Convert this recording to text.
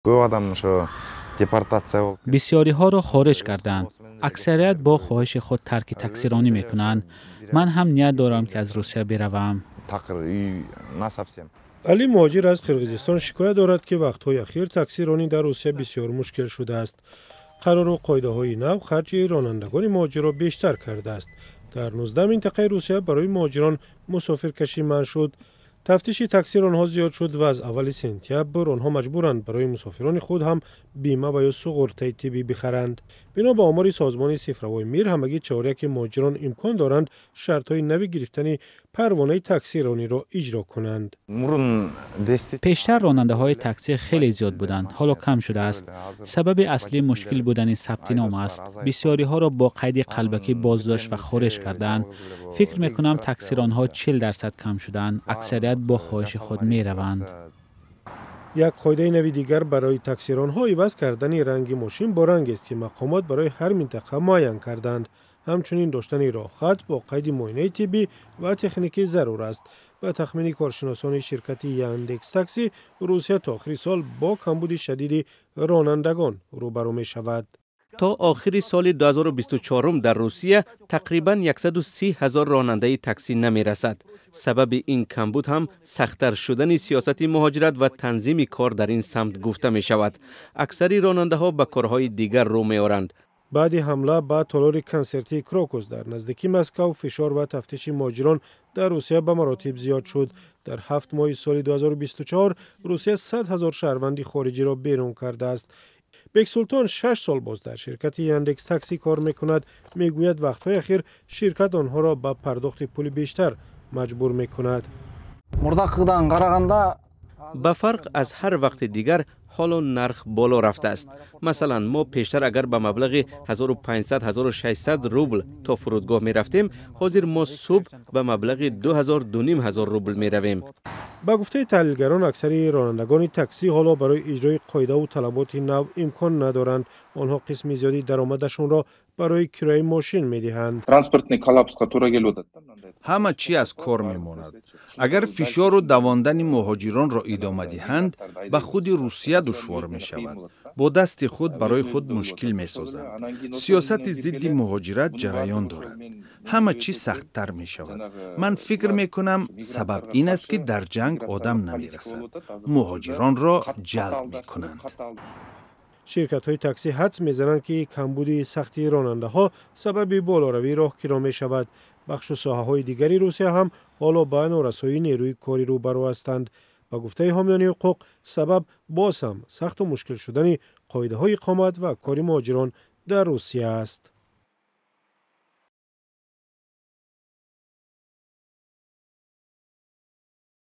Көп адам ошо депортация болуп. Бисёриҳоро хориҷ карданд. Аксарият бо хоҳиши худ тарки таксиронӣ мекунанд. Ман ҳам ният дорам, ки аз Русия биравам. Такыр үй на совсем. Али, муҳоҷир аз Қирғизистон, шикоят дорад, ки вақтҳои ахир таксиронӣ дар Русия бисёр мушкил шудааст. Қарору қоидаҳои нав харҷи ронандагони муҳоҷирро бештар кардааст. Дар 19 минтақаи Русия барои муҳоҷирон мусофиркашӣ манъ шуд, тафтиши таксиронҳо зиёд шуд ва аз аввали сентябр онҳо маҷбуранд барои мусофирони худ ҳам бима ва ё суғуртаи тиббӣ бихаранд. Бино ба омори созмони «Цифровой мир», ҳамагӣ чоряки муҳоҷирон имкон доранд шартҳои нави гирифтани парвонаи таксирониро иҷро кунанд. Мурун. Пештар ронандаҳои таксӣ хеле зиёд буданд, ҳоло кам шудааст. Сабаби аслӣ мушкил будани сабти ном аст. Бисёриҳоро бо қайди қалбакӣ боздошт ва хориҷ кардаанд. Фикр мекунам, таксиронҳо 40% кам шудаанд. Аксарият бо хоҳиши худ мераванд. Як қоидаи нави дигар барои таксиронҳо иваз кардани ранги мошин бо рангест, ки мақомот барои ҳар минтақа муайян карданд. Ҳамчунин доштани роҳхат бо қайди муоинаи тиббӣ ва техникӣ зарур аст. Ба тахмини коршиносони ширкати «Яндекс Такси», Русия то охири сол бо камбуди шадиди ронандагон рӯбарӯ мешавад. То охири соли 2024 дар Русия тақрибан 130 ҳазор ронандаи таксӣ намерасад. Сабаби ин камбуд ҳам сахттар шудани сиёсати муҳоҷират ва танзими кор дар ин самт гуфта мешавад. Аксари ронандаҳо ба корҳои дигар рӯ меоранд. Баъди ҳамла ба толори консертии «Крокус» дар наздикии Москав, фишор ва тафтиши муҳоҷирон дар Русия ба маротиб зиёд шуд. Дар 7 моҳи соли 2024 Русия 100 ҳазор шаҳрванди хориҷиро берун кардааст. Бексултон 6 сол боз дар ширкати «Яндекс Такси» кор мекунад. Мегӯяд, вақтҳои ахир ширкат онҳоро ба пардохти пули бештар маҷбур мекунад. Мурдакыдан караганда. Ба фарқ аз ҳар вақти дигар, ҳоло нарх боло рафтааст. Масалан, мо пештар агар ба маблағи 1500-1600 рубл то фурудгоҳ мерафтем, ҳозир мо субҳ ба маблағи 2000-2500 рубл меравем. Ба гуфтаи таҳлилгарон, аксари ронандагони таксӣ ҳоло барои иҷрои қоидаву талаботи нав имкон надоранд. Онҳо қисми зиёди даромадашонро барои кирояи мошин медиҳанд. Транспортный коллапс ка туура келип атат да мындай. Ҳама чӣ аз кор мемонад. Агар фишору давондани муҳоҷиронро идома диҳанд, ба худи Русия душвор мешавад. Бо дасти худ барои худ мушкил месозанд. Сиёсати зидди муҳоҷират ҷараён дорад, ҳама чиз сахттар мешавад. Ман фикр мекунам, сабаб ин аст, ки дар ҷанг одам намерасад, муҳоҷиронро ҷалб мекунанд. Ширкатҳои таксӣ ҳадс мезананд, ки камбуди сахти ронандаҳо сабаби болоравии роҳкиро мешавад. Бахшу соҳаҳои дигари Русия ҳам ҳоло ба норасоии нерӯи корӣ рӯбарӯ ҳастанд. Ба гуфтаи ҳомиёни ҳуқуқ, сабаб боз ҳам сахту мушкил шудани қоидаҳои иқомат ва кори муҳоҷирон дар Русия аст.